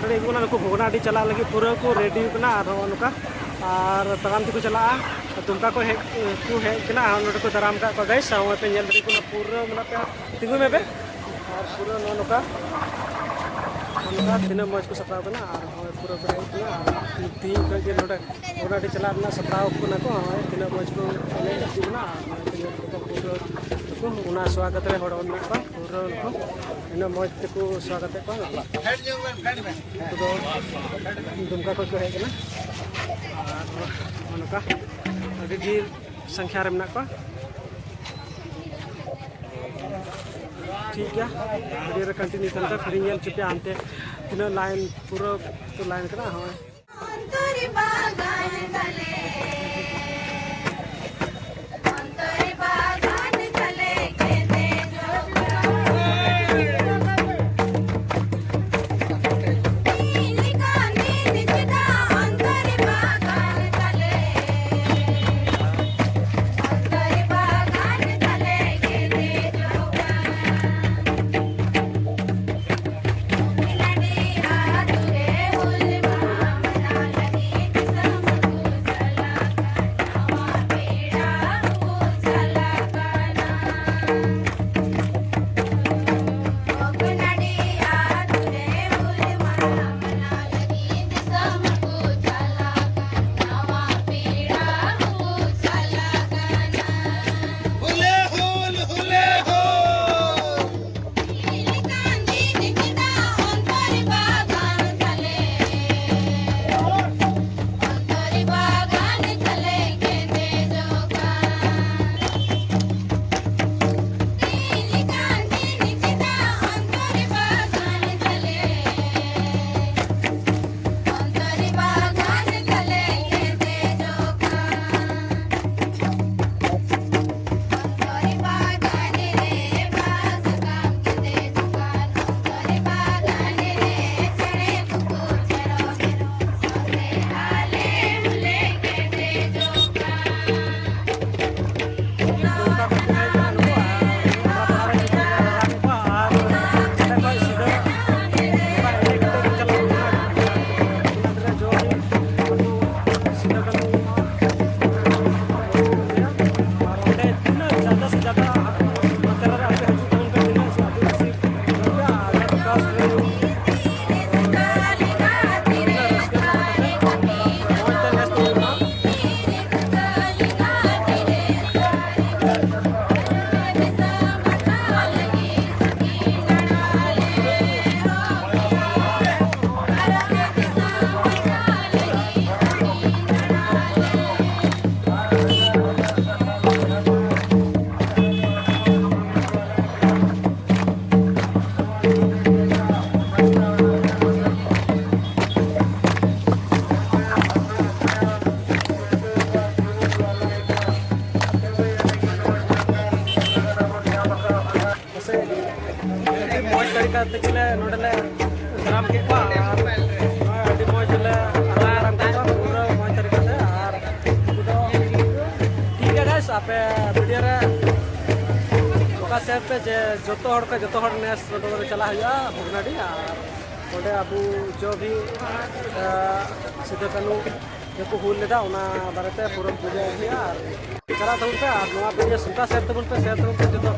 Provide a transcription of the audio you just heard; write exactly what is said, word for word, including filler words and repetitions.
ᱱᱚᱰᱮ ᱠᱚ ᱱᱩᱠᱩ ᱵᱷᱚᱜᱽᱱᱟᱰᱤ ᱪᱟᱞᱟᱜ ᱞᱟᱹᱜᱤᱫ ᱯᱩᱨᱟᱹ ᱠᱚ ᱨᱮᱰᱤ ᱠᱟᱱᱟ ᱟᱨ ᱱᱚᱜᱼᱚ ᱱᱚᱝᱠᱟ ᱟᱨ ᱛᱟᱲᱟᱢ ᱛᱮᱠᱚ ᱪᱟᱞᱟᱜᱼᱟ᱾ ᱫᱩᱢᱠᱟ ᱠᱚ ᱦᱮᱡ ᱠᱚ ᱦᱮᱡ ᱠᱟᱱᱟ ᱟᱨ ᱱᱚᱰᱮ ᱠᱚ ᱫᱟᱨᱟᱢ ᱠᱟᱜ ᱠᱚᱣᱟ ᱜᱟᱭᱥ᱾ ᱱᱚᱜᱼᱚᱭ ᱯᱮ ᱧᱮᱞ ᱫᱟᱲᱮ ᱠᱚ ᱠᱟᱱᱟ ᱯᱩᱨᱟᱹ ᱢᱮᱱᱟᱜ ᱯᱮᱭᱟ ᱛᱤᱸᱜᱩ ᱢᱮ ᱯᱮ᱾ ᱟᱨ ᱯᱩᱨᱟᱹ ᱱᱚᱜᱼᱚ ᱱᱚᱝᱠᱟ ᱱᱚᱜᱼᱚ ᱱᱚᱝᱠᱟ ᱛᱤᱱᱟᱹᱜ ᱢᱚᱡᱽ ᱠᱚ ᱥᱟᱯᱲᱟᱣ ᱠᱟᱱᱟ ᱟᱨ ᱱᱚᱜᱼᱚᱭ ᱯᱩᱨᱟᱹ ᱠᱚ ᱦᱮᱡ ᱠᱟᱱᱟ ᱟᱨ ᱛᱤᱦᱤᱧ ᱠᱷᱚᱱ ᱜᱮ ᱱᱚᱰᱮ ᱵᱷᱚᱜᱽᱱᱟᱰᱤ ᱪᱟᱞᱟᱜ ᱨᱮᱱᱟᱜ ᱥᱟᱯᱲᱟᱣ ᱠᱟᱱᱟ ᱠᱚ᱾ ᱱᱚᱜᱼᱚᱭ ᱛᱤᱱᱟᱹᱜ ᱢᱚᱡᱽ ᱠᱚ ᱮᱱᱮᱡ ᱦᱤᱡᱩᱜ ᱠᱟᱱᱟ ᱟᱨ ᱱᱚᱜᱼᱚᱭ ᱛᱤᱱᱟᱹᱜ ᱠᱚ ᱯᱩᱨᱟᱹ ᱚᱱᱟ ᱥᱚᱣᱟᱜᱚᱛ ᱨᱮ ᱦᱚᱲ ᱢᱮᱱᱟᱜ ᱠᱚᱣᱟ ᱯᱩᱨᱟᱹ ᱩᱱᱠᱩ ᱤᱱᱟᱹ ᱢᱚᱡᱽ ᱛᱮᱠᱚ ᱥᱚᱣᱟᱜᱚᱛᱮᱫ ᱠᱚᱣᱟ᱾ ᱩᱱᱠᱩ ᱫᱚ ᱫᱩᱢᱠᱟ ᱠᱷᱚᱱ ᱠᱚ ᱦᱮᱡ ᱠᱟᱱᱟ ᱟᱨ ᱱᱚᱜᱼᱚ ᱱᱚᱝᱠᱟ ᱟᱹᱰᱤ ᱰᱷᱮᱨ ᱥᱚᱝᱠᱷᱟ ᱨᱮ ᱢᱮᱱᱟᱜ ᱠᱚᱣᱟ᱾ ᱴᱷᱤᱠ ᱜᱮᱭᱟ, ᱵᱷᱤᱰᱤᱭᱳ ᱨᱮ ᱠᱚᱱᱴᱤᱱᱤᱭᱩ ᱛᱟᱦᱮᱱ ᱯᱮ᱾ ᱯᱷᱤᱨᱤᱧ ᱧᱮᱞ ᱦᱚᱪᱚ ᱯᱮᱭᱟ ᱦᱟᱱᱛᱮ ᱛᱤᱱᱟᱹᱜ ᱞᱟᱭᱤᱱ ᱯᱩᱨᱟᱹ ᱠᱚ ᱞᱟᱭᱤᱱ ᱠᱟᱱᱟ᱾ ᱦᱳᱭ᱾ ᱠᱮᱫ ᱠᱚᱣᱟ ᱟᱨ ᱱᱚᱜᱼᱚᱭ ᱟᱹᱰᱤ ᱢᱚᱡᱽ ᱞᱮ ᱟᱨᱟᱢ ᱠᱮᱫ ᱠᱚᱣᱟ ᱯᱩᱨᱟᱹ ᱢᱚᱡᱽ ᱛᱟᱹᱨᱤᱠᱟ ᱛᱮ᱾ ᱟᱨ ᱩᱱᱠᱩ ᱫᱚ ᱴᱷᱤᱠ ᱜᱮᱭᱟ ᱜᱟᱭᱥ, ᱟᱯᱮ ᱵᱷᱤᱰᱤᱭᱳ ᱨᱮ ᱯᱷᱳᱠᱟᱥ ᱥᱮᱫ ᱯᱮ ᱡᱮ ᱡᱚᱛᱚ ᱦᱚᱲ ᱠᱚ, ᱡᱚᱛᱚ ᱦᱚᱲ ᱱᱮᱥ ᱱᱚᱰᱮ ᱪᱟᱞᱟᱜ ᱦᱩᱭᱩᱜᱼᱟ ᱵᱷᱚᱜᱽᱱᱟᱰᱤ᱾ ᱟᱨ ᱚᱸᱰᱮ ᱟᱵᱚ ᱡᱚ ᱵᱷᱤ, ᱟ, ᱥᱤᱫᱩ ᱠᱟᱹᱱᱦᱩ ᱡᱮᱠᱚ ᱦᱩᱞ ᱞᱮᱫᱟ, ᱚᱱᱟ ᱵᱟᱨᱮᱛᱮ ᱯᱩᱨᱟᱹ ᱵᱩᱡᱷᱟᱹᱣ ᱦᱩᱭᱩᱜᱼᱟ᱾ ᱟᱨ ᱪᱟᱞᱟᱜ ᱛᱟᱵᱚᱱ ᱯᱮ ᱟᱨ ᱱᱚᱣᱟ ᱵᱷᱤᱰᱤᱭᱳ ᱥᱩᱱᱛᱟ ᱥᱮᱭᱟᱨ ᱛᱟᱵᱚᱱ ᱯᱮ, ᱥᱮᱭᱟᱨ ᱛᱟᱵᱚᱱ ᱯᱮ ᱡᱚᱛᱚ᱾